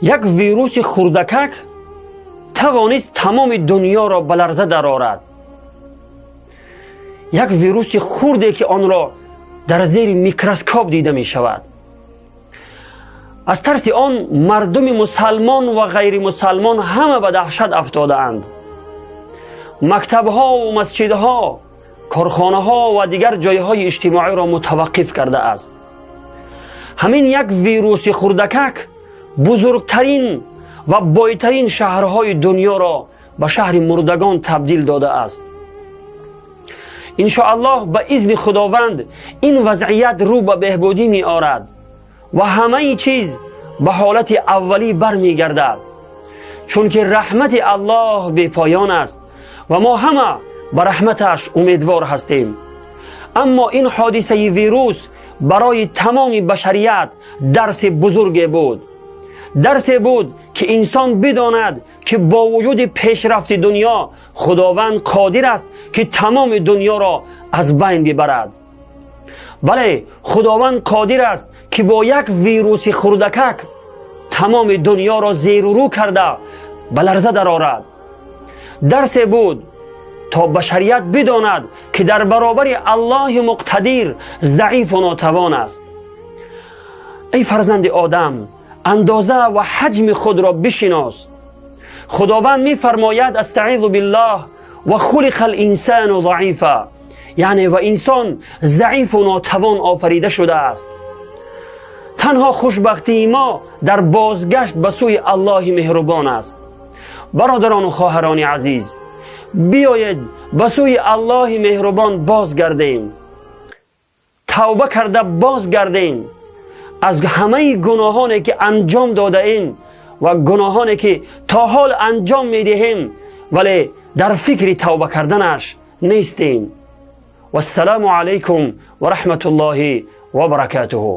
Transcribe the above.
Як вируси хурдакак тавонист тамоми дунёро ба ларза дарорад. Як вируси хурде, ки онро дар зери микроскоп дида мешавад. Аз тарси он мардуми мусалмон ва ғайримусалмон ҳама ба даҳшат афтодаанд. Мактабҳову масҷидҳо, корхонаҳо ва дигар ҷойҳои иҷтимоиро мутаваққиф кардааст. Ҳамин як вируси хурдакак бузургтарин ва бойтарин шаҳрҳои дунёро ба шаҳри мурдагон табдил додааст. Иншоаллоҳ, ба изни Худованд ин вазъият рӯ ба беҳбудӣ меорад ва ҳамаи чиз ба ҳолати аввалӣ бармегардад, чунки раҳмати Аллоҳ бепоён аст ва мо ҳама ба раҳматаш умедвор ҳастем. Аммо ин ҳодисаи вирус барои тамоми башарият дарси бузурге буд, дарсе буд, ки инсон бидонад, ки бо вуҷуди пешрафти дунё Худованд қодир аст, ки тамоми дунёро аз байн бибарад. Бале, Худованд қодир аст, ки бо як вируси хурдакак тамоми дунёро зеру рӯ карда, ба ларза дарорад. Дарсе буд, то башарият бидонад, ки дар баробари Аллоҳи муқтадир заифу нотавон аст. Эй фарзанди одам, андоза ва ҳаҷми худро бишинос. Худованд мефармояд: أستعيذ بالله، وخلق الإنسان ضعيفا. Яъне ва инсон заифу нотавон офарида шудааст. Танҳо хушбахтии мо дар бозгашт ба сӯи Аллоҳи меҳрубон аст. Бародарону хоҳарони азиз, биёед, ба сӯи Аллоҳи меҳрубон бозгардем, тавба карда бозгардем аз ҳамаи гуноҳоне, ки анҷом додаем, ва гуноҳоне, ки то ҳол анҷом медиҳем, вале дар фикри тавба карданаш нестем. Вассалому алайкум ва раҳматуллоҳи ва баракатуҳу.